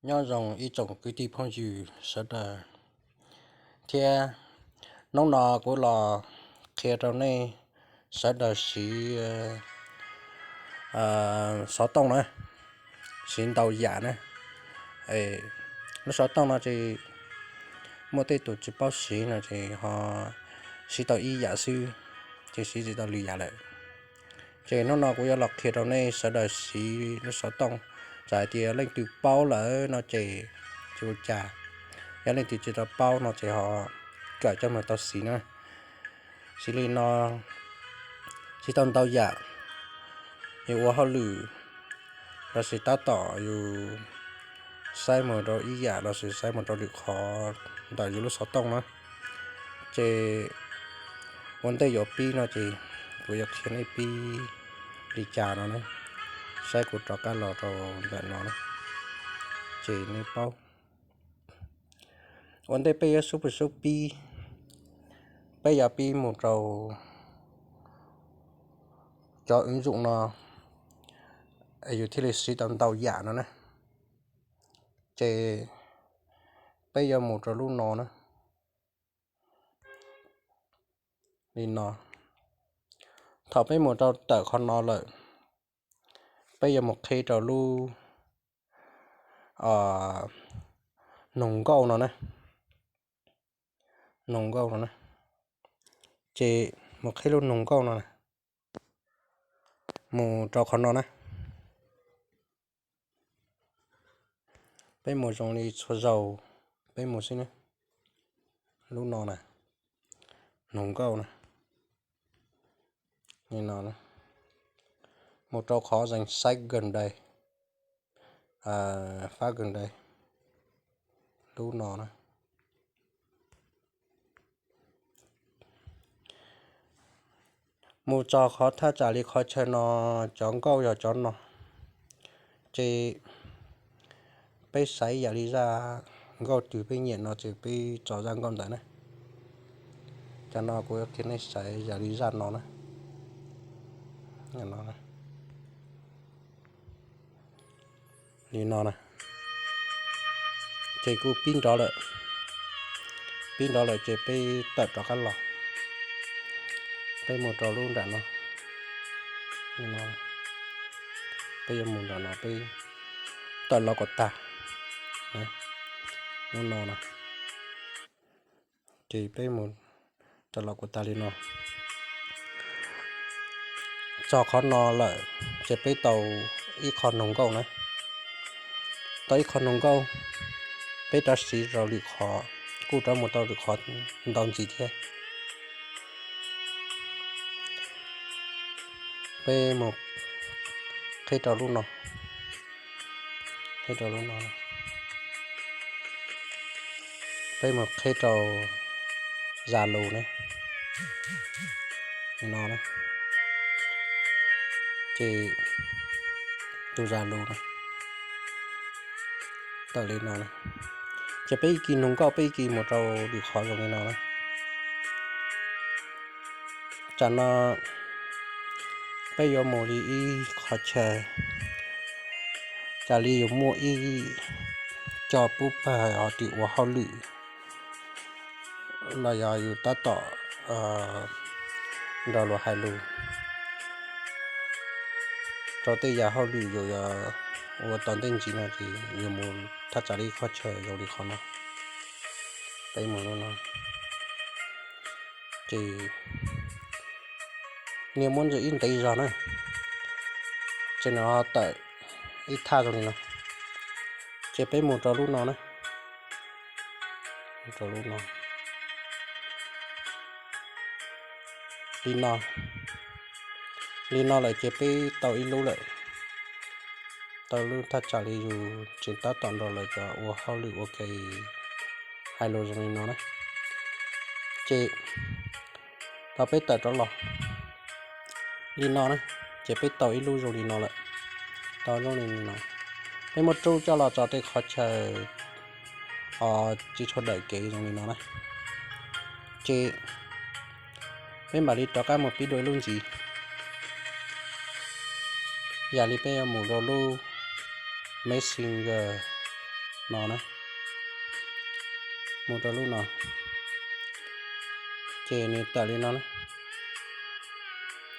Nyob zoo ib tsoom kwv tij phooj ywg sawv daws thiab. Hnub no kuv los qhia rau nej sawv daws siv xov tooj na, siv ntau yam na. Lub xov tooj no ces muaj tej tus tsis paub siv no ces ho siv tau ib yam xwb, ces siv tsis tau lwm yam lawm. Ces hnub no kuv yuav los qhia rau nej sawv daws siv lub xov tooj. Txawm hais tias leej twg paub lawm no ces tsis ua cas, yog leej twg tsis tau paub no ces ho kawm coj mus tau siv na. Siv li no, siv tau ntau yam. Yus ua hauj lwm los sis tab tom yus saib mus rau ib yam los sis saib mus rau lwm qhov ntawm yus lub xov tooj na. Ces ua ntej yuav pib no ces kuv yuav qhia nej pib li cas no na. Saib kuv rov qab los rau ntawm no na, ces nej paub. Ua ntej peb yuav xub pw xub pib, peb yuav pib mus rau cov wb zoom no, yus thiaj li siv tau ntau yam no na. Ces peb yuav mus rau lub no na, li no. Thaum peb mus rau tawm qhov no lawm, peb yuav mus qhib rau lub noog nkauj no na, noog nkauj no na. Ces mus qhib lub noog nkauj no, mus rau qhov no na. Peb mus zoo li txhua zaus peb mus xwb na. Lub no na, noog nkauj na, li no, mus rau qhov zeeg saib kawg ntais, fab kawg ntais, lub no na. Mus txog qhov thaj tsam li qhov chaw no, cov nkauj yog cov no, ces peb xaiv yam li zaj nkauj twg peb nyiam no ces peb tso zaj nkauj ntawd na. Cov no kuv yuav qhia nej xaiv yam li zaj no na, li no na. Ces kuj pib nrov lawm, pib nrov lawm ces peb tawm rov qab los, peb mus rau lub nram no, peb yuav mus nram no, peb tawm los kom tag, lub no na. Ces peb mus tawm los kom tag li no. Txog qhov no lawm ces peb tau ib qho noog nkauj na. Tau ib qho noog nkauj, peb rov siv rau lwm qhov, kuj rov mus tau lwm qhov ntau ntxiv thiab. Peb mus qhib rau lub no, qhib rau lub no, peb mus qhib rau zaj lus na, li no na. Ces tus zaj lus no tawm li no na. Ces peb ib kis noog nkauj peb ib kis mus rau lwm qhov zoo li no na. Tsam no peb yuav mus li ib qhov chaw, cas li yus muaj ib co pub pawg hais tias ua hauj lwm los yog yus tab tom nrog luag hais lus rau tej yam hauj lwm yus yuav ua tom ntej ntsis no ces yus mus thaj tsam li qhov chaw zoo li qhov no, peb mus lub no. Ces niag muab ntsis ib ntev zog na, ces nws ho tawm ib thaj zoo li no. Ces peb mus rau lub no na, rau lub no, li no, li no lawm ces peb tau ib lub lawm. Tau lub thaj tsam li yus tseem tab tom nrog lawv cov ua hauj lwm ua ke hais lus zoo li no na. Ces thaum peb tawm rov los li no na, ces peb tau ib lub zoo li no lawm. Tau zoo li no, peb muab rub coj los tso tej qhov chaw ho tsis tshua dawm kev zoo li no na. Ces peb mam li rov qab mus pib dua ib lub ntxiv. Yam li peb yuav mus rau lub Messenger, no na, mus rau lub no, ces nws tawm li no na,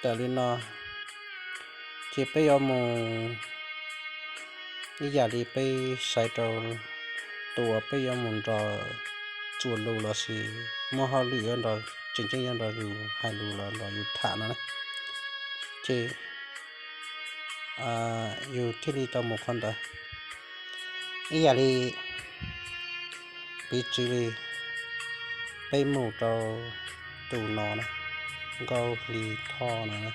tawm li no, ces peb yuav mus ib yam li peb saib rau tus uas peb yuav mus nrog txuas lus lossis muaj hauj lwm yuav nrog, tseem ceeb yuav nrog yus hais lus los nrog yus tham no na, ces yus thiaj li tau mus qhov ntawd. Ib yam li piv txwv li peb mus rau tus no na, Nkauj Hli Thoj no,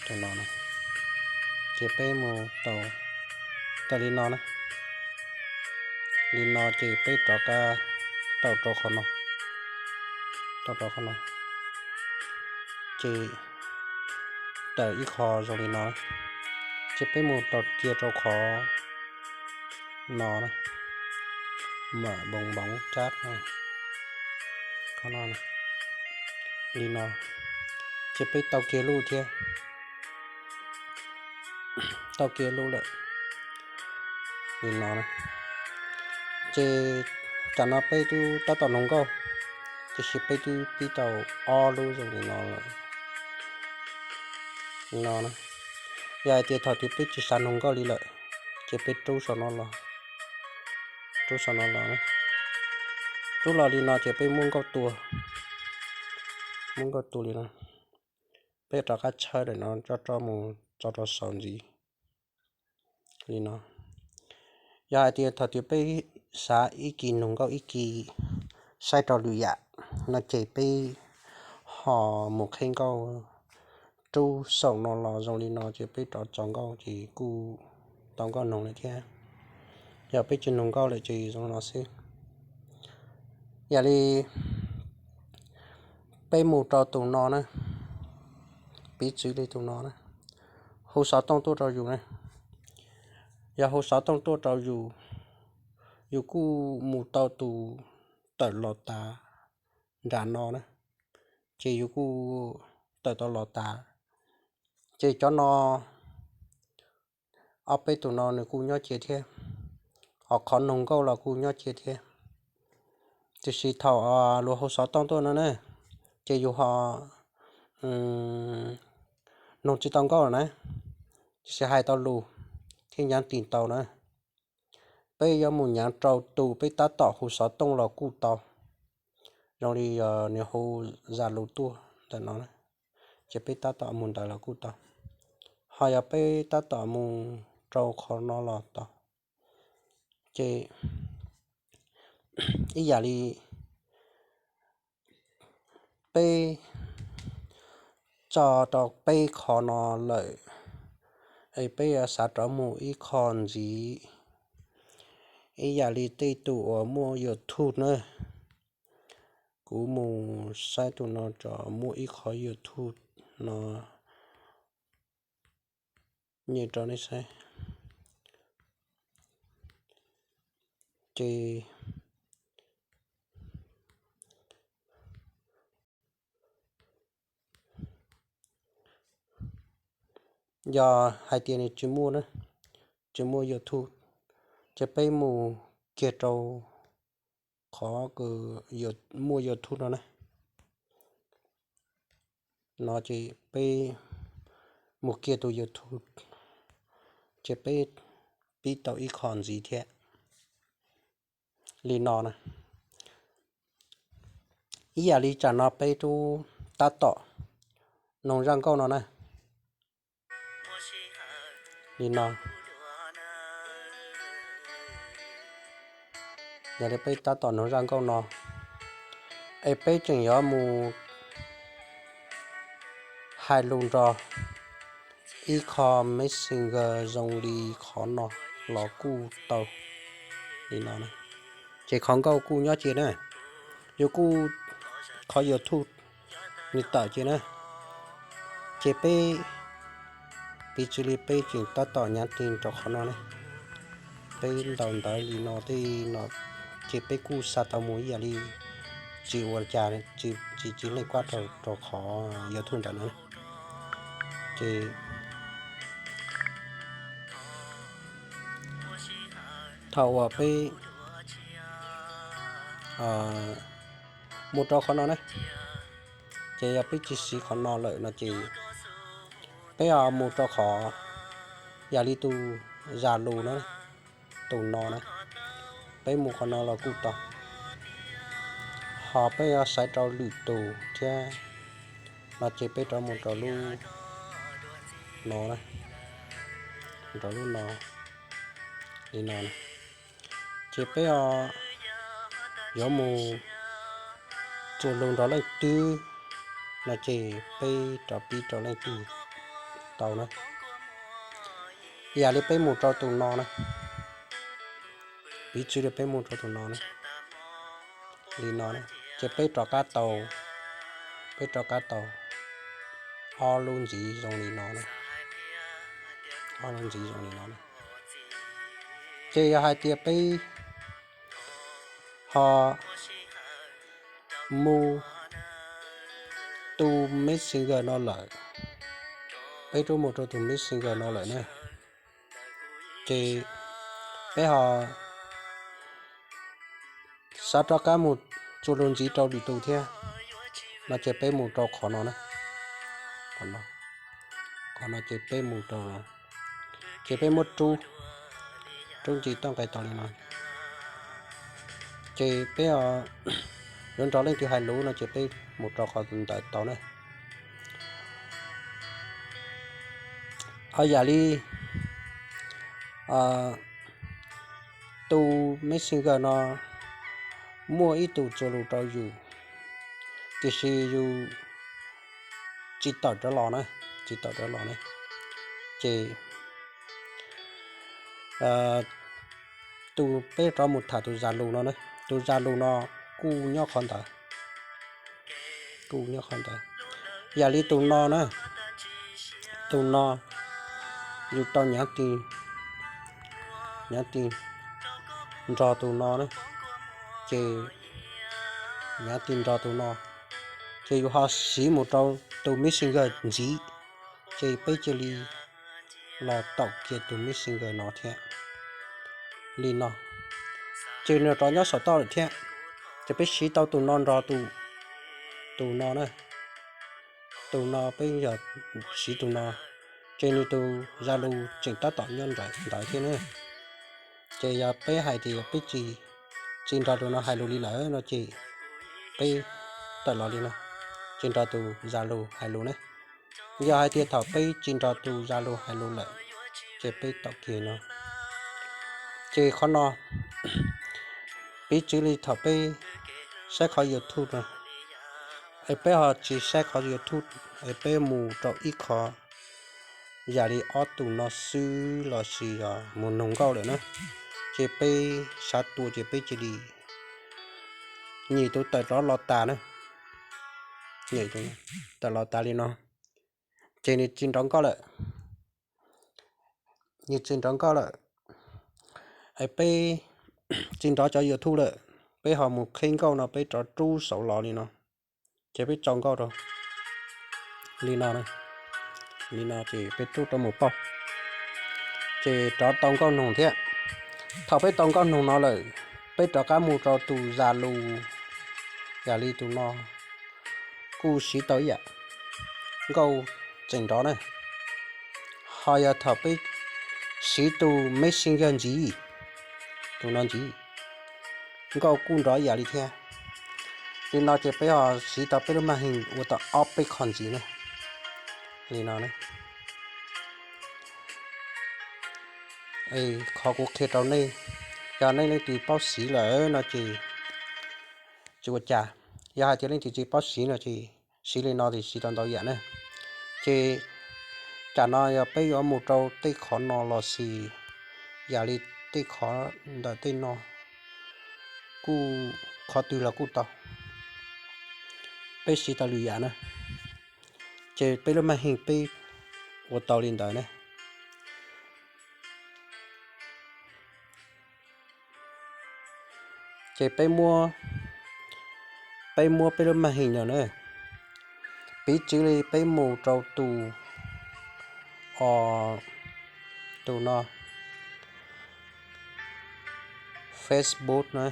tus no na, ces peb mus tau, tawm li no na, li no ces peb rov qab tau rau qhov no, tau rau qhov no, ces tawm ib qho zoo li no, ces peb mus tau kiag rau qhov no, mam npoos npoov cab no, qhov no, li no, ces peb tau kiag lub thiab, tau kiag lub lawm, li no na, ces tam no peb twb tab tom nug nkauj, tiam sis peb twb pib tau ob lub zoo li no lawm, li no na. Yog hais tias thaum twg peb tsis xav nug nkauj li lawm, ces peb rub saum no los, rub saum no los, rub los li no ces peb muab nkauj tua, muab nkauj tua li no, peb rov qab tshawb daim no coj rov mus tso rau saum ntxiv li no. Yog hais tias thaum twg peb xav ib kis nug nkauj ib kis saib rau lwm yam no ces peb ho mus qhib nkauj rub saum no los zoo li no ces peb rov tso nkauj ces kuj tau nkauj nug lawm thiab. Yog peb tsis nug nkauj lawm ces zoo no xwb. Yam li peb mus rau tus no na, piv txwv li tus no na, hu xov tooj tuaj rau yus na. Yog hu xov tooj tuaj rau yus, yus kuj mus tau tus tawm los tas nram no na, ces yus kuj tawm tau los tas. Ces cov no, ob peb tus no nws kuj nyob cia thiab, ho qhov nug nkauj los kuj nyob cia thiab. Tiam sis thaum luag hu xov tooj tuaj no na, ces yus ho nug tsis tau nkauj na, tiam sis hais tau lus thiab nyav tis tau na. Peb yuav mus nyav rau tus peb tab tom hu xov tooj los kuj tau, zoo li yog nws hu Zalo tuaj ntawm no, ces peb tab tom mus ntawd los kuj tau, ho yog peb tab tom mus rau qhov no los tau. Ces ib yam li peb tso rau peb qhov no lawm, es peb yuav xav rov mus ib qho ntxiv. Ib yam li tej tus uas muaj YouTube na, kuv mus saib tus no tso, muaj ib qho YouTube no, nyem rau nej saib. Ces yog hais tias nws tsis muaj na, tsis muaj YouTube, ces peb mus kiag rau qhov muaj YouTube no na. No ces peb mus kiag tus YouTube, ces peb pib tau ib qho ntxiv thiab li no na. Ib yam li tsam no peb twb tab tom noog zaj nkauj no na. Li no, yog li peb tab tom noog zaj nkauj no, es peb tseem yuav mus hais lus nrog ib qho messenger zoo li qhov no los kuj tau li no. Ces qhov nkauj kuj nyob cia na, yus kuj, qhov YouTube nws tawm cia na. Ces peb piv txwv li peb tseem tab tom nyav tis rau qhov no ne, peb ntaus ntawv li no tej no, ces peb kuj xa tau mus ib yam li tsis ua cas, tsis, tsis leej kuab rau, rau qhov YouTube ntawm no. Ces Thaum uas peb mus rau qhov no na, ces yog peb tsis siv qhov no lawm no ces peb ho mus rau qhov yam li tus zas lus na, tus no na, peb mus qhov no los kuj tau. Ho peb yuav xaiv rau lwm tus thiab no ces peb rov mus rau lub no na, rau lub no, li no na. Ces peb yuav mus txuas lus nrog leej twg no ces peb rov pib rau leej twg tau na. Yam li peb mus rau tus no na, piv txwv li peb mus rau tus no na, li no na, ces peb rov qab tau, peb rov qab tau ob lub ntxiv zoo li no na, ob lub ntxiv zoo li no na. Ces yog hais tias peb ho mus tus Messenger no lawm, peb rov mus rau tus Messenger no lawm na, ces peb ho xav rov qab mus txuas lus ntxiv rau lwm tus thiab no ces peb mus rau qhov no na, qhov no ces peb mus rau, ces peb muab rub, rub ntsis toj nqes tau li no. Ces peb yuav nrog leej twg hais lus no ces peb mus rau qhov ntawd tau na. Ho yam li tus Messenger no muaj ib tug txuas lus rau yus, tiam sis yus tsis tawm rov los na, tsis tawm rov los na, ces tus peb rov mus tham tus zas lus no na, tus zas lus no kuj nyob qhov ntawd, kuj nyob qhov ntawd. Yam li tus no na, tus no yus tau nyav ti, nyav ti nrog tus no na, ces nyav ti nrog tus no, ces yus ho siv mus rau tus Messenger ntxiv, ces peb cia li los taum kiag tus Messenger no thiab. Li no, ces nws rov nyob saum toj lawm thiab. Ces peb siv tau tus no nrog tus, tus no na, tus no peb yog siv tus no, ces nws tus zas lus tseem tab tom nyob ntawd thiab na. Ces yog peb hais tias peb tsis, tsis nrog tus no hais lus li lawm no ces peb tawm los li no, ces nrog tus zas lus hais lus na. Yog hais tias thaum peb tsis nrog tus zas lus hais lus lawm, ces peb taum kiag no. Ces qhov no, piv txwv li thaum peb saib qhov YouTube no, es peb ho tsis saib qhov YouTube, es peb mus rau ib qho yam li ob tug no xwb los sis yog mus nug nkauj lawm na, ces peb xav tua ces peb cia li nyem tus tawm rov los tas na, tawm los tas li no, ces nws tsis nrov nkauj lawm, nws tsis nrov nkauj lawm. Es peb tsis nrov cov YouTube lawm, peb ho mus qhib nkauj no peb rov rub saud los li no, ces peb tso nkauj rau li no, li no ces peb rub rau mus paub, ces rov tau nkauj nug thiab. Thaum peb tau nkauj nug no lawm, peb rov qab mus rau tus zas lus yam li tus no, kuj siv tau ib yam, nkauj tseem nrov na. Ho yog thaum peb siv tus Messenger ntxiv, tus no ntxiv, nkauj kuj nrov ib yam li thiab. Li no ces peb ho siv tau peb lub maj heej ua tau ob peb qho ntxiv na, li no na. Qhov kuv qhia rau nej, yog nej leej twg paub siv lawm no ces tsis ua cas, yog hais tias leej twg tsis paub siv no ces siv li no ces siv tau ntau yam na. Ces tam no yog peb yuav mus rau tej qhov no los sis yam li tej qhov ntawm tej no, kuj qhov twg los kuj tau, peb siv tau lwm yam na. Ces peb lub maj heej peb ua tau li ntawd ne. Ces peb muab, peb muab peb lub maj heej no na, piv txwv li peb mus rau tus, o, tus no, Facebook na,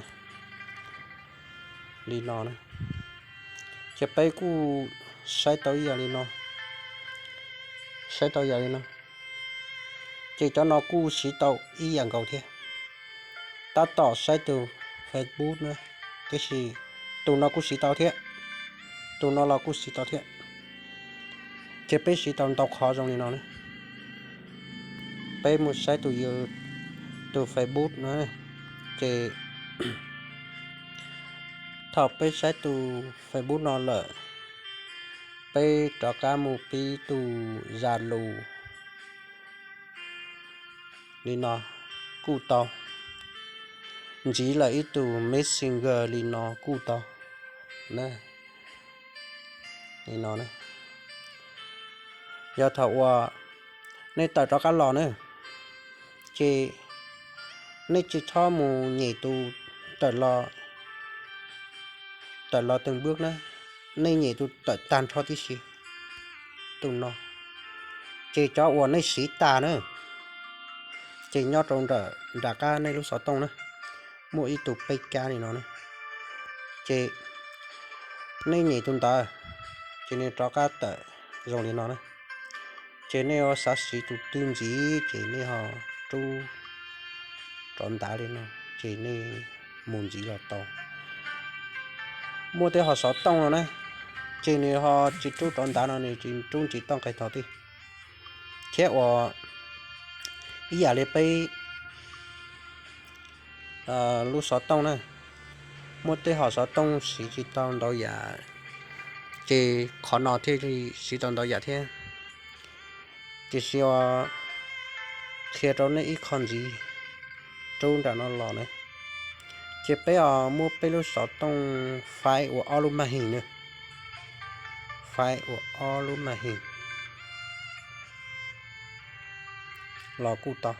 li no na, ces peb kuj saib tau ib yam li no, saib tau yam li no, ces cov no kuj siv tau ib yam nkaus thiab. Tab tom saib tus Facebook na, tiam sis tus no kuj siv tau thiab, tus no los kuj siv tau thiab. Ces peb siv tau ntau qhov zoo li no na. Peb mus saib tus, tus Facebook na, ces thaum peb saib tus Facebook no lawm, peb rov qab mus pib tus Zalo li no kuj tau, ntxiv lawm ib tus Messenger li no kuj tau na, li no. Yog thaum uas nej tawm rov qab los na, ces nej tsis txhob mus nyem tus tawm los, tawm los tawm npwb na, nej nyem tus tawm tag nrho tib si, tus no. Ces cov uas nej siv tas na, ces nyob rau nram qab nej lub xov tooj na, muaj ib tug peb kab li no na, ces nej nyem tus ntawd, ces nws rov qab tawm zoo li no na. Ces nej yuav xav siv tus twg ntxiv ces nej ho rub rov ntav li no, ces nej mus ntxiv los tau. Muaj tej ho xov tooj no na, ces nws ho tsis rub rov ntav no, nws tsis rub ntxiv toj nqes tog tij. Thiab uas ib yam li peb lub xov tooj na, muaj tej ho xov tooj siv tsis tau ntau yam, ces qhov no thiaj li siv tau ntau yam thiab. Tiam sis uas qhia rau nej ib qho ntxiv rub nram no los na, ces peb os muab peb lub xov tooj faib ua ob lub maj his na, faib ua ob lub maj his los kuj tau.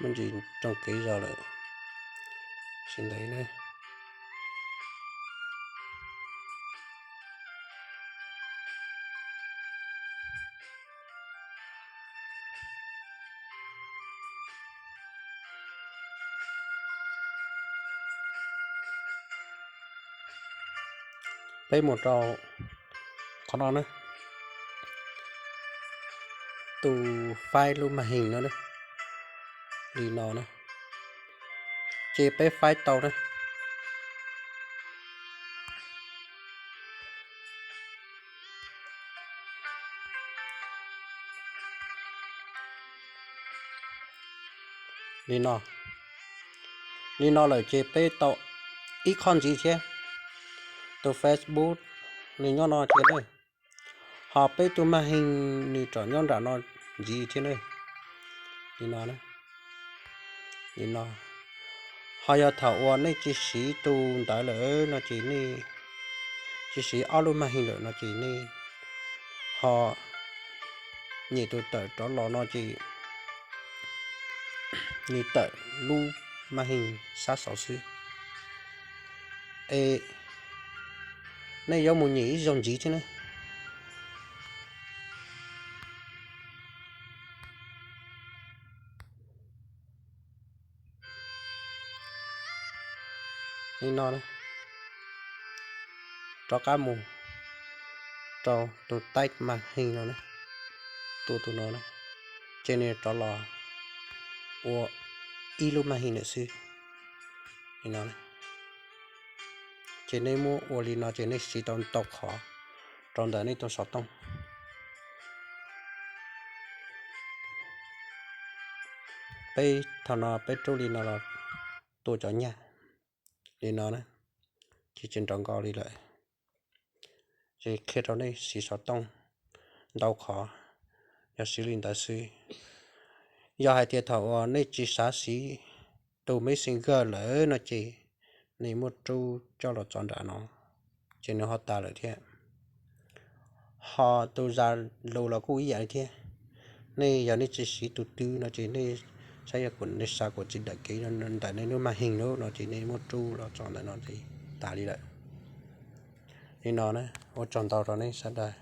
Muaj ntsis rooj kev zog lawm, sawv ntawd na. Peb mus rau qhov no na, tus faib lub maj his no, li no na, ces peb faib tau na. Li no, li no lawm ces peb tau ib qho ntxiv thiab. Tus Facebook nws nyob no thiab na, ho peb tus maj his nws rov nyob nram no ntxiv thiab na. Li no, li no. Ho yog thaum uas nej tsis siv tus ntawd lawm no ces nej tsis siv ob lub maj his lawm no ces nej ho nyem tus tawm rov los no ces nws tawm lub maj his sab saud xwb. Es nej yuav mus nyem ib zaug ntxiv thiab na. Li no, rov qab mus rau tus taib maj his no, tus tus no, ces nws rov los ua ib lub maj his lawm xwb. Li no, ces nej muab ua li no ces nej siv tau ntau qhov rau ntawm nej tus xov tooj. Peb thaum no peb rub li no los tua cov nyaj li no na, ces tsis nrov nkaus li lawm. Ces qhia rau nej siv xov tooj ntau qhov, yog siv li ntawd xwb. Yog hais tias thaum uas nej tsis xav siv tus Messenger lawm no ces nej muab rub coj los tso nram no, ces nws ho tas lawm thiab. Ho tus Zalo los kuj ib yam li thiab. Nej yog nej tsis siv tus twg no ces nej saib yog kuv, nej xa kuv tsis dawm kev ntawm nej lub màn hình lawm no ces nej muab rub los tso ntawm no ces tas li lawm. Li no na, ua tsaug ntau rau nej sawv daws.